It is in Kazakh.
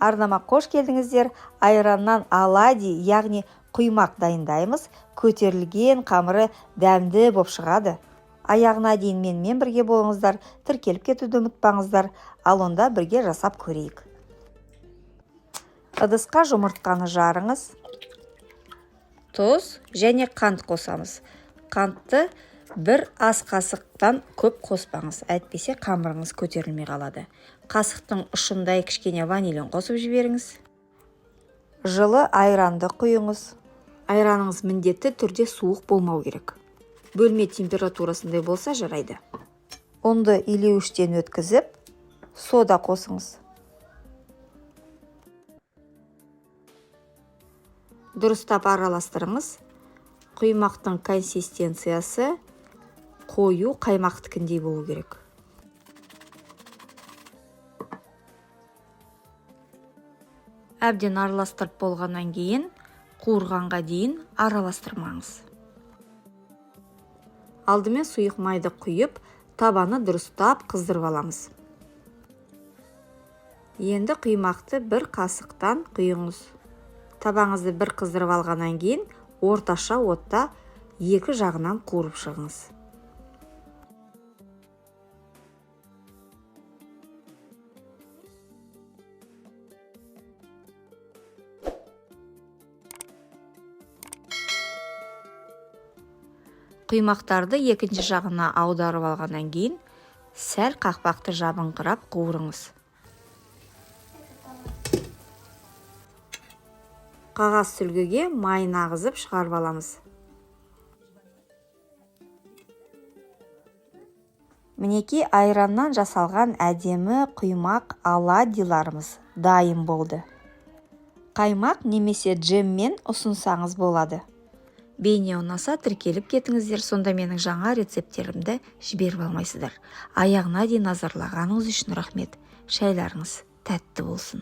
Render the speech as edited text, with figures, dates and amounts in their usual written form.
Арнама қош келдіңіздер. Айраннан оладьи, яғни құймақ дайындаймыз. Көтерілген қамыры дәмді боп шығады. Аяғына дейін менімен бірге болыңыздар, тіркеліп кетуді ұмытпаңыздар. Ал онда бірге жасап көрейік. Ыдысқа жұмыртқаны жарыңыз. Тұз және қант қосамыз. Қантты бір ас қасықтан көп қоспаңыз, әйтпесе қамырыңыз көтерілмей қалады. Қасықтың ұшындай кішкене ванилин қосып жіберіңіз. Жылы айранды құйыңыз. Айраныңыз міндетті түрде суық болмау керек. Бөлме температурасындай болса жарайды. Ұнды илеуіштен өткізіп, сода қосыңыз. Дұрыстап араластырыңыз. Құймақтың консистенциясы қою қаймақтікіндей болу керек. Әбден араластырып болғаннан кейін қуырғанға дейін араластырмаңыз. Алдымен сұйық майды құйып, табаны дұрыстап қыздырып аламыз. Енді құймақты бір қасықтан құйыңыз. Табаңызды бір қыздырып алғаннан кейін орташа отта екі жағынан қуырып шығыңыз. Құймақтарды екінші жағына аударып алғаннан кейін сәл қақпақты жабыңқырап қуырыңыз. Қағаз сүлгіге майын ағызып шығарып аламыз. Мінекей, айраннан жасалған әдемі құймақ оладьиларымыз дайын болды. Қаймақ немесе джеммен ұсынсаңыз болады. Бейне ұнаса, тіркеліп кетіңіздер, сонда менің жаңа рецепттерімді жіберіп алмайсыздар. Аяғына дейін назарлағаныңыз үшін рахмет. Шайларыңыз тәтті болсын.